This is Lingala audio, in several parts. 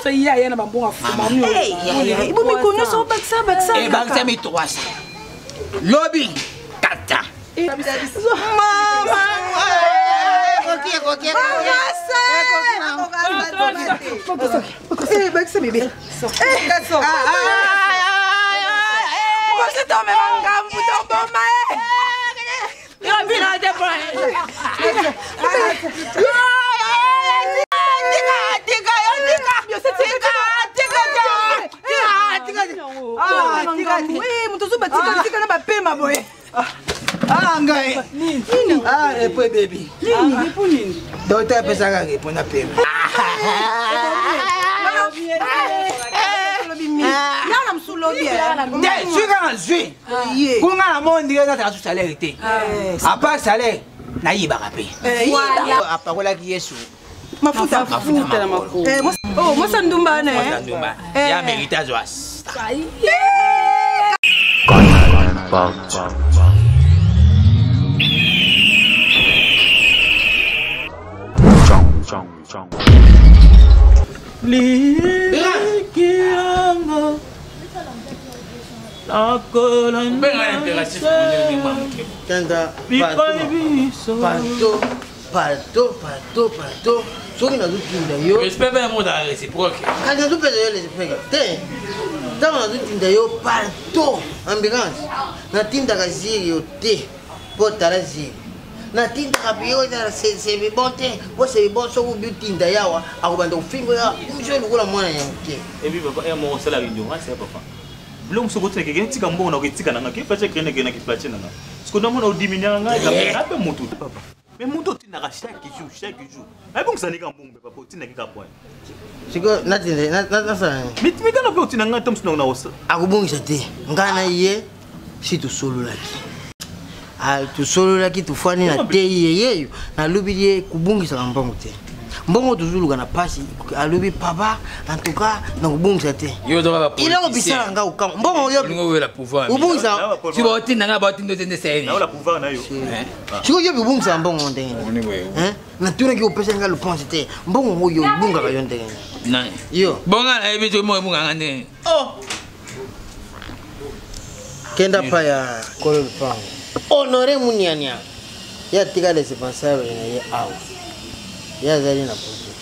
Ye na bambongo afuma. Bomiko nyonso obakisa bakisa. Ebakisa mi 300, lobi 400. Mama. Bakisa bebe. Mokosi tomema ngambu, toboma ye. Moto ozo batika tika na bapema boye. Ngai repo ebebi. Nini? Nini? Docteur apesaka repo na pema. Te, soki kaka zwi kunga na mo ndenge nazala su salaire te, apart salaire nayibaka mpe apakolaki Yesu mafuta. Mafuta na makolo. Mwasa ndumba wana. Ndumba ya mérite azwa. Likianga Kenda partout, partout, partout, partout. Soki nazotinda yo, respect mpe yango ozala réciproque. Kasi nazopesa yo respect te. Ntango nazotinda yo partout, ambulance natindaka ziri yo te, mpo tala ziri natindaka mpe yo ezala sebi bon te, mpo sebi bon soki obi otinda yawa akobanda kofingo ya miso lokola mwana ya moke. Ebi papa, e moko osalaka ignorance ya papa. Biloko mosusu okotina keke tika mbongo na koetika nanga ke plache kende kende na plache nanga siko namona odiminuaka ngai nape motu te papa. Mais motu otindaka chaque jour, chaque jour nayebongisa ndenge mbongo mpe papa otindaki ka point. Sikoyo natinda nasala mitana mpe otinda ngai te mosu na kosa. Akobongisa te. Ngai na ye si tosololaki. Tosololaki, tofandi na tei ye yeyo, nalobi ye kobungisaka mbongo te, mbongo tozoluka na pasi. Alobi: "Papa, en tout cas nakobungisa te." Eloko bisala nga okamwa, mbongo oyo obungisa. Otinda nga, baotinda te nde sayeni. Naola pouvoir na yo. Sikoyo yo bibungisaka mbongo ndenge nini? Natunaki, opesa nga lopanse te. Mbongo oyo ibungaka yo ndenge nani? Yo. Bonga nayebi soki moko ebungaka ndenge. Kenda pa ya kolo lupango, Honore Muniania. Ye atika responsable na ye awa, ye azali na poto.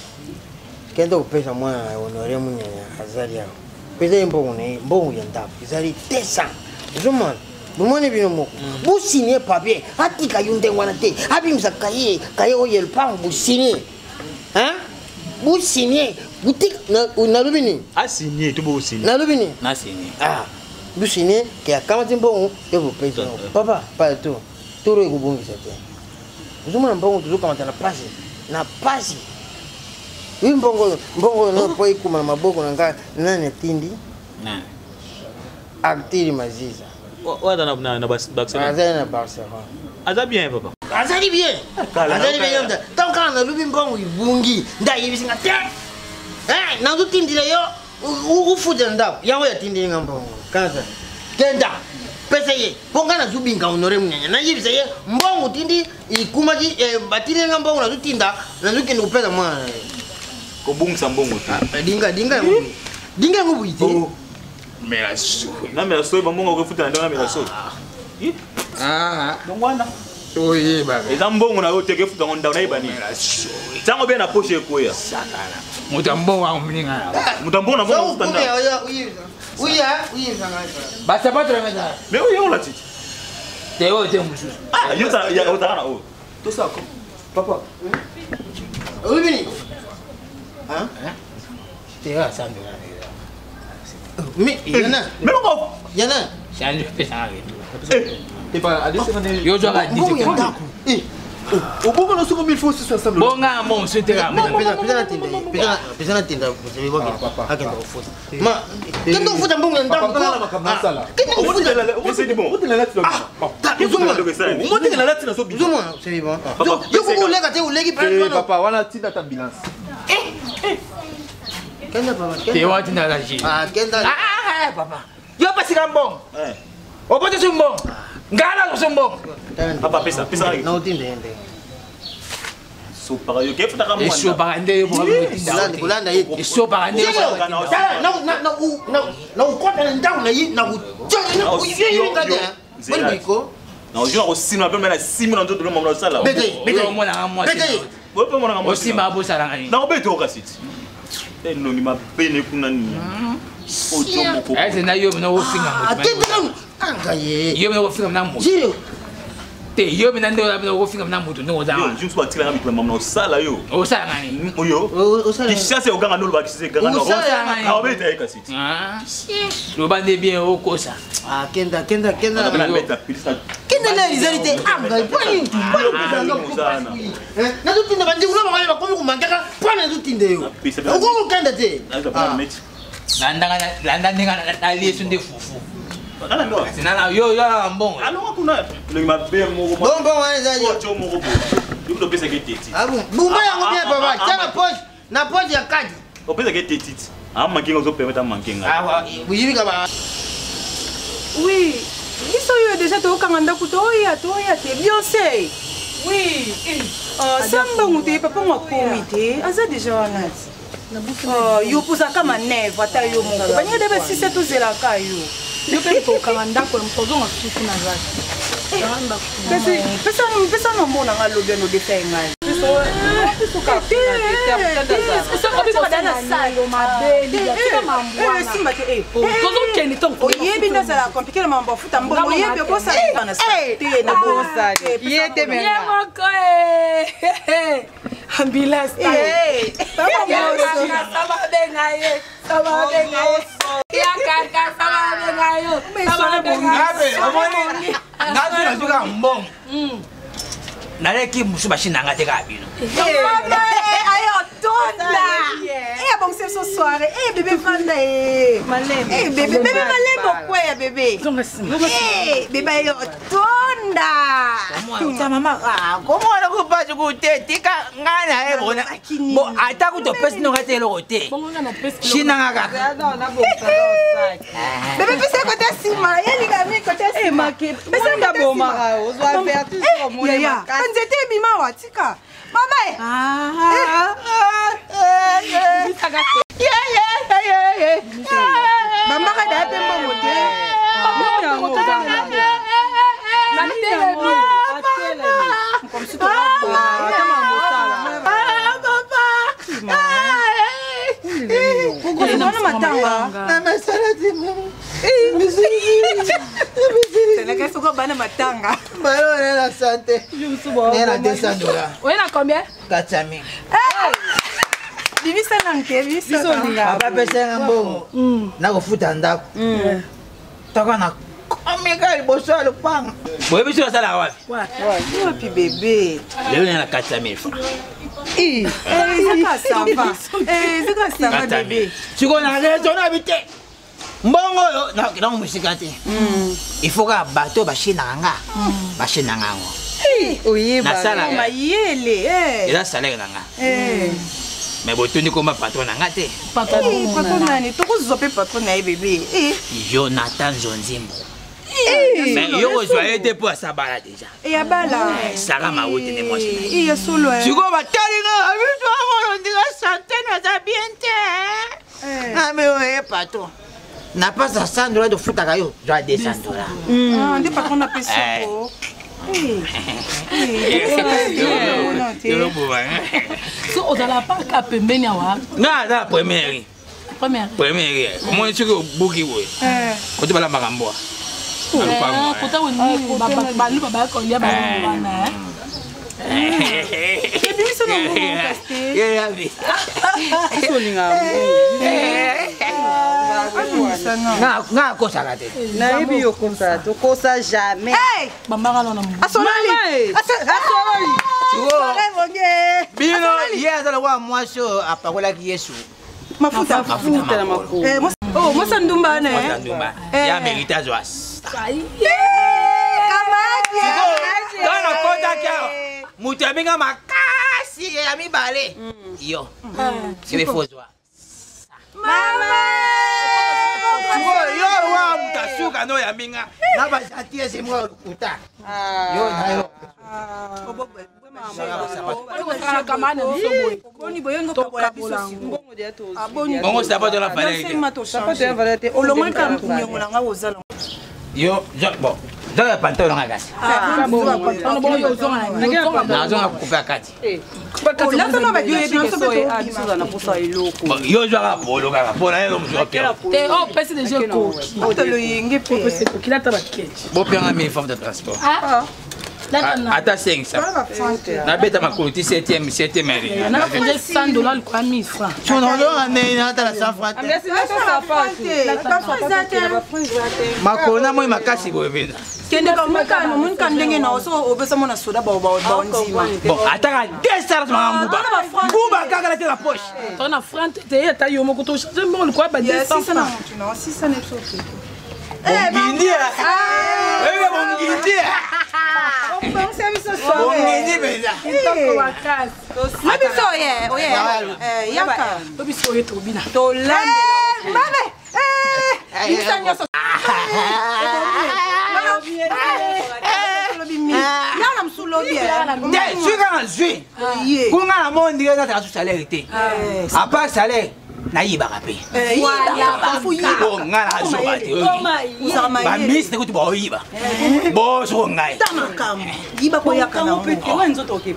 Kenda kopesa mwana na Honore Muniania, azali awa. Pesa ye mbongo na ye, mbongo ya ndako ezali 200. Ozomona, bomoni bino moko, bosigne papier. Atika yo ndenge wana te, abimisa kaye, kaye oyo ya lupango, bosigne. Bosigne, butika. Nalobi nini? Asigne to bosigne. Nalobi nini? Nasigne. Ah, bosigne ke akamati mbongo yo bopesi yango. Papa, partout toro ekobongisa te. Ozomona, mbongo tozokamata na pasi, na pasi. Wi, mbongo oyo, mbongo oyo no po ekuma na maboko na ngai, nani atindi? Artiri Maziza. Oyo aza na Barcelone? Azali na Barcelone. Aza bien papa. Azali bien, azali bien. Ntango kaka nalobi mbongo ibungi, nde ayebisi nga te: "Nazotindela yo ufuta ndako." Yango yatindeli nga mbongo. Kanza kenda pesa ye, mpo ngai nazobinga Honore Munyanya, nayebisa ye mbongo tindi ikumaki, batindeli nga mbongo, nazotinda, nazokende kopesa mwana na ye. Kobungisa mbongo te. Dinga, dinga yango boye, dinga yango boye te. Mela soyi. Namela soyi, bambongo okofuta na ndenge namela soyi. Donc wana Oyebaka. Eza mbongo na yo te, kefuta ngo ndako nayeba nini. Ntango be na poche ekoya. Sakana moto ya mbongo akomininga. Moto ya mbongo na mbongo afuta ndako. Basapato nanga ezala. Mais oyo yango latiti. Te, oyo te, mosusu. Yo ozalaka na oyo tosako papa. Olobi nini? Te, oyo asambe. Mais yana. Mais moko. Yana. Change, pesanga yo ozwaka. Mbongo ya ndako. Obongo na soko 1000 fois 600. Bonga mo mosusu te. Pesa natinda, akenda kofuta. Ma kende kofuta mbongo ya ndako. Kende kofuta. Omotekela lati na so. Ozomona, c'est bon, yo koko oleka te, oleki. Papa wana tinda ata ambulance. Kenda papa. Te, watinda la ji. Kenda. Papa, yo pasika mbongo. Oboti so mbongo. Ngai nazo so mbongo. Papa pesa, pesa. Na otinda ye ndenge. Sopaka yo, kefutaka mwana. Esopaka nde yo moko otinda. Kolanda ye. Esopaka nde yo. Tala, na ukota na ndako na ye, na kutia ko. Na ojua kosima pe na sima na nzoto lo mama osala. Bete, bete. Omonaka mwasi. Bete. Oyo pe monaka mwasi. Osima abosalaka nini? Na obeta okasi ti. Elongi mabe ne kuna nini? Ojo moko. Ese na yo mena ofinga moto. Atende nanu. Anga ye. Yo mena ofinga na moto. Jiro. Te yo mena nde oza mena ofinga na moto ndenge oza Yo, wana. junsu batikala nga bituma mama osala yo. Osalaka nini? Oyo. Osala. Kishasa oganga ndolo bakisisa eganga na. Osala Na obeta ye kasi ti. Ah. Loba nde bien okosa. Ah, kenda, kenda, kenda. Na beta pilisa. Kenda na ezali te. Anga, mpo nini? Mpo nini? Nazotinda bandeko na bango bakomi komangaka mpo nazotinda yo. Okoki kokenda te. Landa ndenge nalie so nde fufu. Sinana yo yo na mbongo. Alonga kuna elongi mabe moko. Bongo wana ezali. Ojo moko boye. Yo moto opesaka eteti. Ah bon. Bumba yango bien papa. Tia na poche, na poche ya kadi. Opesaka eteti ti. Amanke nga ozopermettre amanke nga. Ah, buyibika ba. Oui, biso oyo déjà tokokanga ndako toya toya te Beyoncé. Oui. Sa mbongo te papa ngo akomi te aza déjà wana ti. Yo mpozalaka manèvre ata yo moko baninga de basisa tozelaka yo. Yo mpe tokokanga ndako tozonga susu na zaki. Pesa na mbongo na nga lobi ano odesa ye ngai. Oyebi nde azala komplike na mambo afuta mbongo oyebi obosana te na Ye te moko ambulance Ngazi nazuka mbongo. Naleki mosusu bashini na nga te kaka bino. Ayo tonda. Eh abongisa biso soirée. Eh bébé vanda eh. Eh bébé bébé malembe okweya bébé. Eh bébé ayo tonda. Ota mama komona kopasi kute tika ngai na ye bona bo ata kutu opesi nonga te eloko te shinanga kaka Bébé pesa kote nsima yelinga mi kote nsima. Pesa kote nsima. Yaya banzete ebima wa tika. Mama e. Bambaka daya mpe mbongo te. Wana matanga. Telaka soko bana matanga. Balo na santé. Na 200 dollars. Oye na combien? 400 000. Bibisa na nke biso. Papa apesanga mbongo nakofuta ndako toko na komika liboso ya lopango boyebi so nasalaka wapi Wapi bébé? Lelo na 400 000 francs. Ezaka sava. Ezaka sava bébé. Sikoyo na raison na bi te mbongo oyo nango mosika te, il faut kaka bato bashinaka nga bashinanga yango. Nasalaka. Mayele. Eza salaire na nga, mais botondi komba patron na nga te. Patron nani? Tokozwa mpe patron na ye bébé. Jonathan Zonzimbo, mais yo kozwa ye te mpo asabala déjà. Eyabala. Sara Mawete nde mwasi na ye. Ya solo. Sikoyo batali nga biso amono ndika sante naza bien te. Nami oye patron napasa 100 dollars tofutaka yo zwa 200 dollars. Nde patron napesi ko. So ozala paka pembeni awa. Nga aza première. Première. Première omoni soki obuki boye kote balambaka mbwa. Kota baluba baya kolia bango wana. Ebimisa na mbongo kasi te. Nga akosaka te. Nayebi yo kosala, tokosa jamais. Bambaka nano. Asololi. Asololi. Bino ye aza lokola mwasi oyo apakolaki Yesu mafuta. Mafuta na makolo. Oh, mwasa ndumba wana. Mwasi ndumba ya mérite azwa. Ntango nakotaki awa moto abenga makasi ya mibale yo sebe fozwa. Mama. Sikoyo yo wa moto asuka no oyambi nga na bagentillesse moko lokuta. Yo na yo. Bongo sapato na valeur te. Olongoli kaka niongo na nga ozala. Yo, bon. Zonga ya pantalon nga kasi. Nazonga kupe ya kati. Olata na Bon, yo zwaka polo kaka mpo na ye mosu opia. Te opesi deja ekoki. Loyenge mpe. Opesi ekoki lata baketi. Bopianga 1000 francs de transport. Ata 500. Nabeta makolo ti 7e 7e heure. Nafunde 100 dollars likwa 1000 francs. Sono ndenge natala 100 francs te. Makolo na moi makasi boye mpenza. Kende kamokana omonika ndenge na oso opesa mona soda baondima. Bon, ataka 200 manga nguba. Nguba kaka na te na poche. To na franc te ye ata yo moko to change mbongo likwa ba 200 francs. Bongindi ya. Oyebi bongindi ya. Bongindi mpenza. Kitoko makasi. Biso oye oye yaka. To biso oye tobina. Tolandela mame bimisa nyonso. Yana mosu lobi. Te soki kaka nazwi kunga na mo ndenge nataka su salaire te. À part salaire nayibaka mpe po nga nazoba te, baministre kutu baoyiba bosoko ngai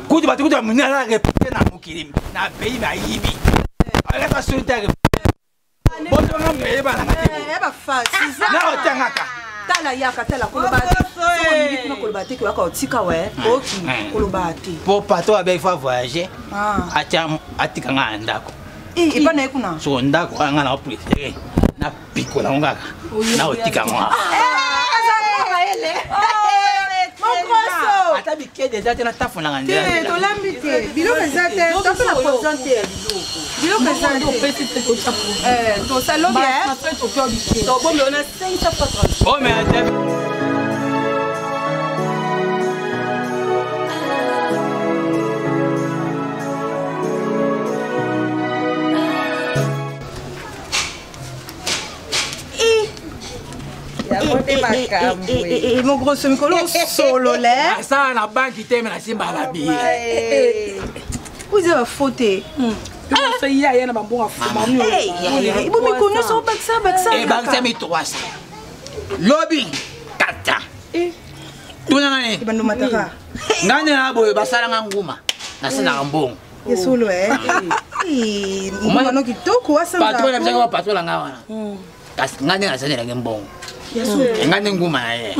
kutu bato kutu bamonene aza repute na mokili na pays bayibi alaka soni te bosonga moyebananga te na otangaka. Tala yaka, tala koloba te soki olingi kuna koloba te koyaka otika we oki koloba te. Po patron abe faut voyager, atia atika nga na ndako. Epa na ye kuna. Soko ndako wana nga na opréféré napikola ngo kaka na otika ngo awa. Ata bikede eza te, natafunaka nzela. Te tolambi te, biloko eza te, toso na poison te, biloko eza te. Opesi te totya. Tosalobi. Tobombi ona 500 francs. Oh, mais ata Mogroso mikolo osolola. Asala na banki te, me nasimba babiye. Oza bafo te. Ye aya na bambongo afuma. Bo mikolo nyonso obakisa bakisa. Ebakisa mi 300, lobi 400. Tuna nani? Ebando mataka. Ngai nde na boye basalanga nguma, nasalaka mbongo. Ya solo nguma no kitoko. Patron na bisaka, bapatron na ngai wana, kasi ngai nde nasalelaki mbongo, ngai nde nguma na ye.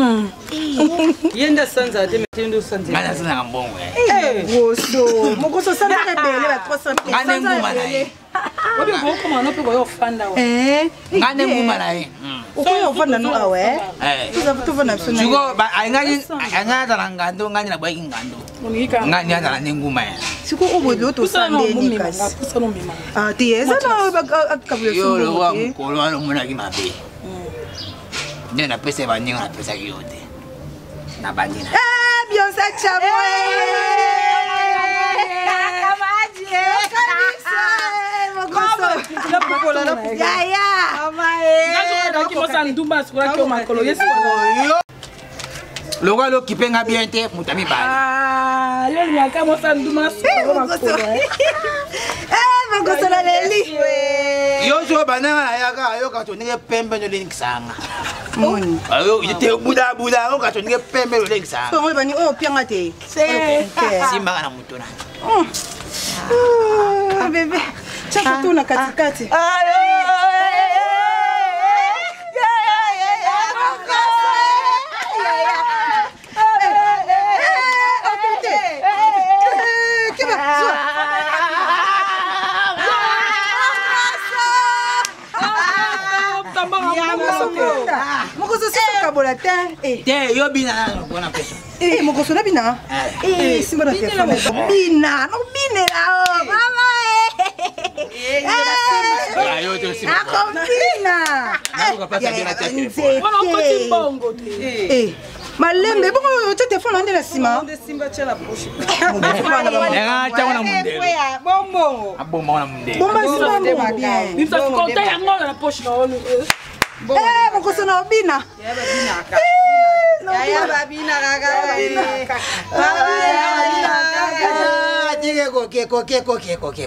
Ye nde asanzaka te, mais nde osanzela. Ngai nasalaka mbongo. Mokoso mokoso sanzaka ebele ba 300. Ngai nde nguma na ye. Obi okokoma no mpe koya ofanda wa. Ngai nde nguma na ye. Okoya ofanda no awa, tovanda biso. Siko alingaki azala ngando, ngai nde nabwaki ngando, ngai nde azala nde nguma ya. Siko oyo boye lelo tosandeni kasi te eza na akabula. Yo lokwa mokolo wana omonaki mabe nde napesa baninga, napesaki yo te na bandi na Bionsa Chamo. Yaya. Mosa ndumba asukolaki yo makolo ye. Lokwa lokipe nga bien te, moto ya mibale. Yo olingaka mosa ndumba asukola makolo. Mokoso na leli. Yo so bandanga nayaka ayoka to ndenge pembe nolengisanga Moni. te budabuda, oyoka to ndenge pembe nolengisanga. Songo bani oyo opianga te. Simbaka na moto na. Bebe tia kutu na katikati. Mokoso si tokabola te. Te, yo bina nano mpona peso. Mokoso na bina simba na telefone bina nobinela o mama. Yo te osimba. Akobina. Nakoka place ya bina tia telefone. Wana okoti mbongo te. Malembe bongo otya telefone ande na nsima. Simba tia na poche. Nanga ntango na mundele bombongo. Abomba na mundele. Bomba simba bien. Konta yango na poche na. Mokoso na obina.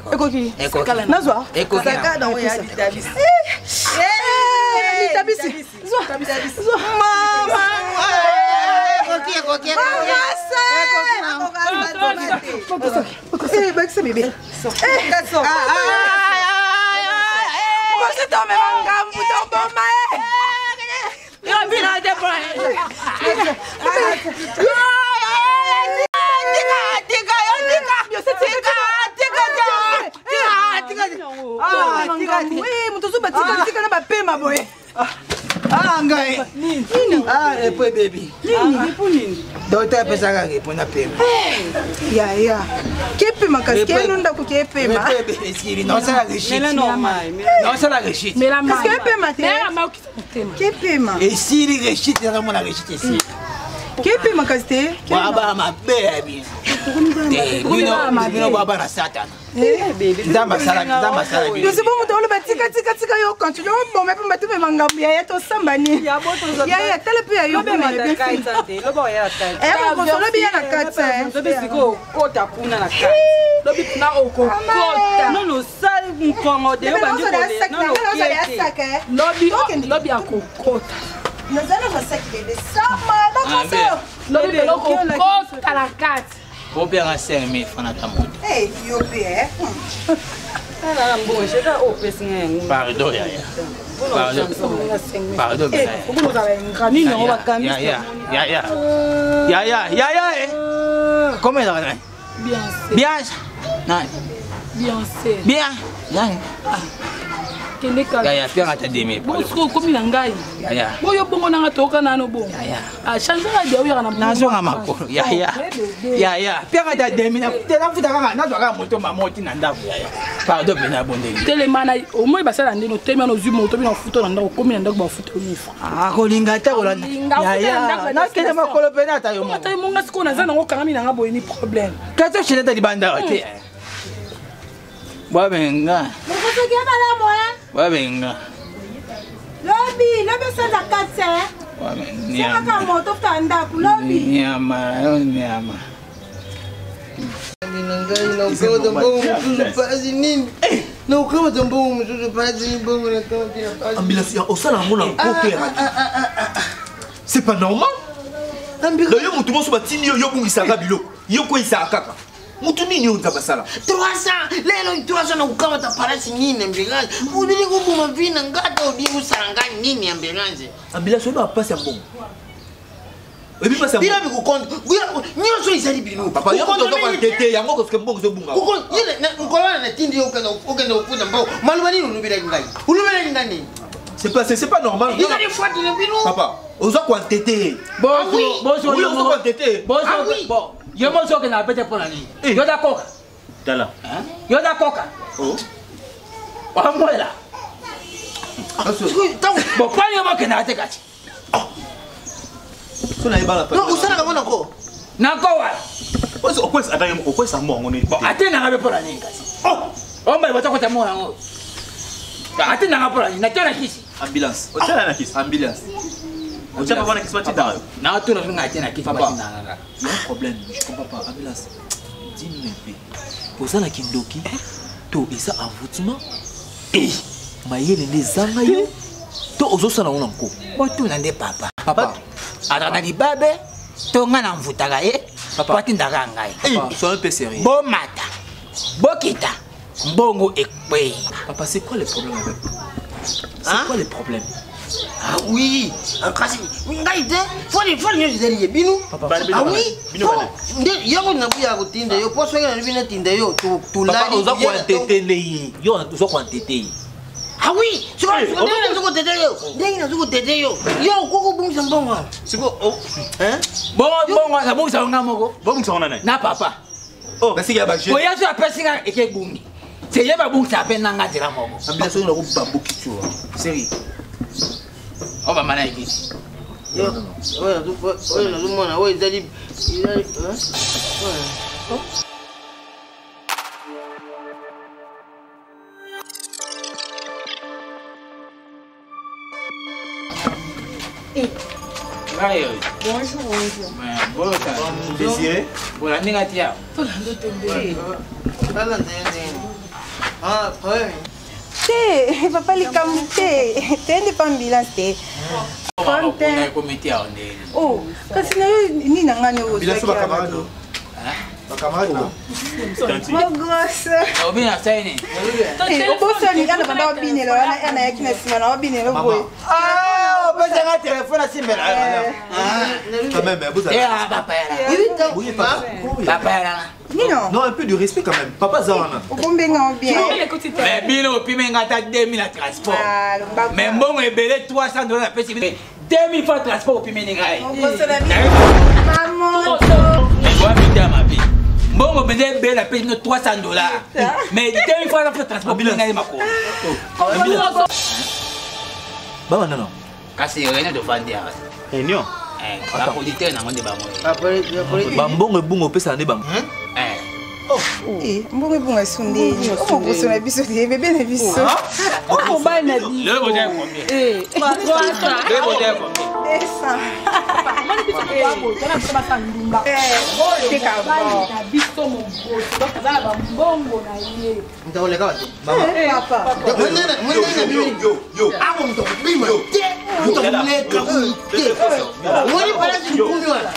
Ekoki. Ekoki. Nazwa. Ekoki. Litabisi. Zwa. Zwa. Mama. Ekoki, ekoki, ekoki. Eh, bakisa bebe. Mokoso tomema ngambu toboma e. Moto ozo batika tika na bapema boye. Ah, ngai. Ah, repo ebebi. Nini? Docteur apesaka repo na pema. Yaya kepema kasi keno ndako kepema. Repo ebebi esili. Naosala rechute. Mela normal. Naosala rechute. Mela Kasi kepema te. Mela mai okisa motema. Kepema. Esili rechute nazomona rechute esili. Kepema kasi te. Bwabala mabe ya bino. Te, bino bino bwabala satana. Nzambe asala Nzambe asala bino. Yosi bongo toloba tika tika tika yo continue oboma mpe bato mema ngambo yaya tosamba nini yaya tala mpe ya yo mokoso olobi ya na kati lobi sikoyo okota kuna na kati Lobi kuna okokota. nono osali mokongo de obandi Lobi lobi akokota. nazala masaki bebe sama nakoso Lobi pena okokota na kati. Bobenga 5000 francs ata moto. yo mpe tala mbongo sheka opesi nga yango Pardon yaya. Pardon. Pardon bena. nini yango bakamisi Yaya, yaya. Yaya, yaya eh. Comment ezalaka nani? Beyoncé. Bien. Nani? Beyoncé. Bien. Nani? Kende kaka. Yaya, pianga ata 2000. Bongo sikoyo okomi na ngai. Yaya. Boyo bongo nanga toyoka nano bongo. Yaya. Ah, change radio oyaka na nazonga makolo yaya yaya piaka ata 2000 te nafuta kaka nazwa kaka moto mama oti na ndako yaya pardon mpe nabondeli telema na omoi basala ndeni otemi wana ozwi moto bino bafuta na ndako okomi na ndako bafuta yo mifra akolinga te kolanda Akolinga, afuta na ndako yaya ya nakende makolo pene ata yo ata yo monga sikoyo naza nango okangami nanga boye ni problème kati oshene ata libanda awa te bwabenga mokosoki malamu bwabenga lobi lobi osanza kati sengaka moto futa ndako lobi nyama yo nyama na ngai nakokamata mbongo mosusu pasi nini nakokamata mbongo mosusu pasi nini mbongo nakamati na pasi Ambulance, osala yango na nkoto ya radio. C'est pas normal. Donc yo motu mosusu batindi yo yo obungisaka biloko yo kweyisaka kaka motu nini oyo nzambe asala 300 lelo 300 nakokamata palasi nini ambulance odili koboma vi na nga ata odili kosala nga nini ambulance ambulance oyeba bapasi ya mbongo oyebi mpasi ya bino mbongo bikokonte nyonso ezali bino papa yo moto ozoka tete yango kosoke mbongo ezobunga mokolo wana natindi yo okende kofuta mbongo maloba nini olobelaki ngai olobelaki ngai nini c'est pas c'est pas normal ezali fwati na bino papa oza koantete Oui, oza koantete Ah oui. yo moso okendaka pete mpo na nini yo za koka tala yo za koka wamwela bon mpani yo mokendaka te kati so nayebana osalaka ngo nako nako wala okwesa mbongo nini bon atendanga mpe mpo na nini kasi ombai batakota mo yango atendanga mpo na nini natya na kisi ambulance otyala na kisi ambulance otya papa na kisi batindaka yo natuna soki ngai atya na kisi Papa. batindanga kaka Il y a un problème, je comprends pas. Ambulance, dis-nous un peu. Oza na kindoki to eza envoûtement mayele nde ezanga yo to ozosala ngo na nko botuna nde papa Papa. azala na libabe to ngai na mvutaka ye Papa. po atindaka ngai Papa, sois un peu sérieux. bomata bokita mbongo ekwei Papa, c'est quoi le problème avec C'est Hein? quoi le problème Ah oui, kasi ngai te foni foni nyonso ezali ye bino. Bana, Ah oui, bino po bana. nde yango nabuya kotinda yo po soki nalobi natinda yo Papa, tolali oza koantete nde ye yo oza koantete ye Ah oui, sikoyo ndenge nazo kotete yo ndenge nazo kotete yo yo okoki kobungisa mbongo awa. sikoyo Hein? bongo bongo nabongisa nga moko bobungisa ngo na nani na papa nasiki ya baje boya so apesi nga eke ebungi se ye babungisa mpe nanga nzela moko ambulance oyo nakobamboki tu seri o bama na ekisi Yo, oyo nazomona oyo ezali ezali hein? Oyo. Frère. Bonjour, bonjour. Bon, Désiré. Bolandi nga tia. Ah, problème. Te, papa likambo te. Toyende pa ambulance te. Problème te. Komite awa ndenge. Oh, kasi na yo nini na ngai oyo Bilaso ozwaki ba awa camarade. te? Ba camarade na. Tanti. Mo grosse. Obi na sai nini? Eh, obosani ana banda obinela wana ana yaki na nsima na obinela boye. Ah, opesanga telefone asimbela. Quand même, vous avez. Eh, ah, papa yala. Oui, papa. Papa yala. Nino, Non, un peu de respect quand même. Papa Zawana. obombenga bien. Mais bino opime nga ata 2000 na transport. Ah, lobako. Mais mbongo ebele 300 dollars napesi bino. 2000 fois transport opimeli ngai. Mokoso na biso. Maman. Mais boya mitema mabe. Mbongo mpenza ebele napesi bino 300 dollars. Mais 2000 fois na transport opimeli ngai makolo. Baba nano. Kasi réunion tovandi awa. Réunion. Baauditeur nango nde bango. Bambongo ebunga opesaka nde bango. Eh, mbongo ebonga sundeni. Omokoso na biso te, bebe na biso. mobali na biso Lelo bozali combien? Lelo bozali combien? 200. moni biso tona biso basa ndumba Eh, teka mobali bon. na biso mogoso donc aza na bambongo na ye Ntakoleka bato. Eh, papa. Yo, yo. Ako moto akobima te, moto akoleka te. Omoni palasi nkumi wana.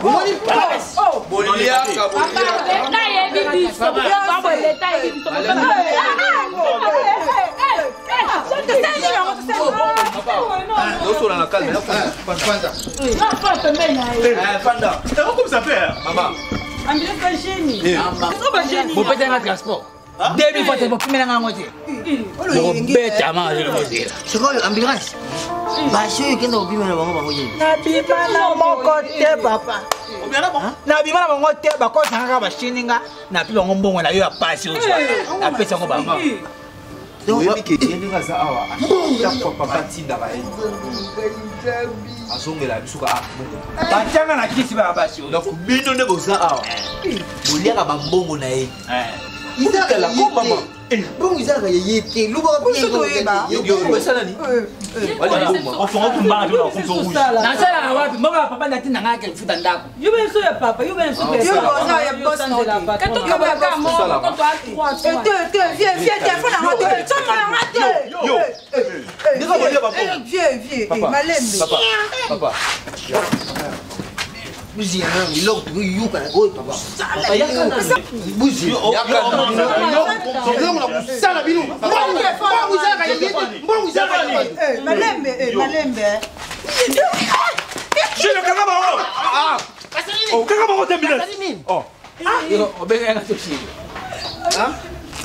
Omoni palasi. Boliaka, boliaka. leta yebi biso babo leta yebi biso Nosola na calme. Kwanza. Fanda. Comme ça fait. Maman. Bopesanga transport. 2000 fois transport opimela ngai yango te. Bokobetama lelo bozela. Sikoyo ambulance. Basi oyo ekenda kobima na bango bango yini. Nabima na moko te papa. Nabima na bango te bakosanga kaka bashini nga napi bango mbongo na yo ya pasi ozwa. Napesi yango bango. oyebi ke ye ndenge aza awa chaque fois papa atindaka ye azongela biso ka ah bongo Batianga na kisi baka basi oyo. donc bino nde boza awa Boliaka bambongo na ye. Ezalaka Ko, mama. ye te. Bongo ezalaka ye te. Lobaka Biso toyeba. opesa nani Ofonga kumbanga tu na komso rouge. Nasalaka wapi mbongo ya papa natinda ngai ake futa ndako. yo be biso ya papa yo be biso Yo boza ya boss na te. Eh, te, te, viens, viens, téléphone na nga te. Tsongo na nga te. Yo. Eh, eh, Ndenge bolia bango. eh, Viens, viens, eh, Papa. malembe. Papa. Papa. Buzi ya nani, biloko tokoyoka na oyo papa. Buzi. Biloko na kosala bino. Mbongo ezalaka ye te. Mbongo ezalaka ye te. Eh, malembe, eh, malembe. Gilles, kanga bango. Ah. Oh, kanga bango te Bilas. Oh. Obenganga to shili.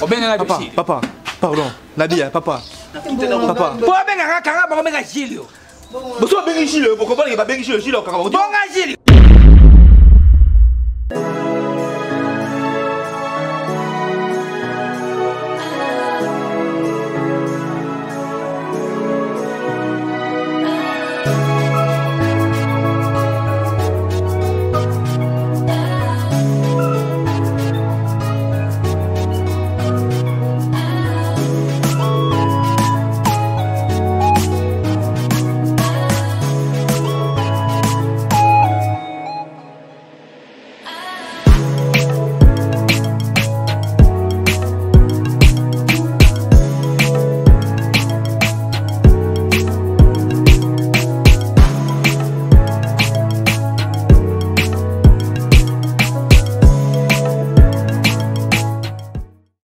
Obenganga to Papa, shili. papa, pardon. Nadia, papa. Papa. Po obengaka kanga bango benga shili. Boso babengi Gilles, bokomprendre ke babengi Gilles, Gilles okanga bango. Bonga shili.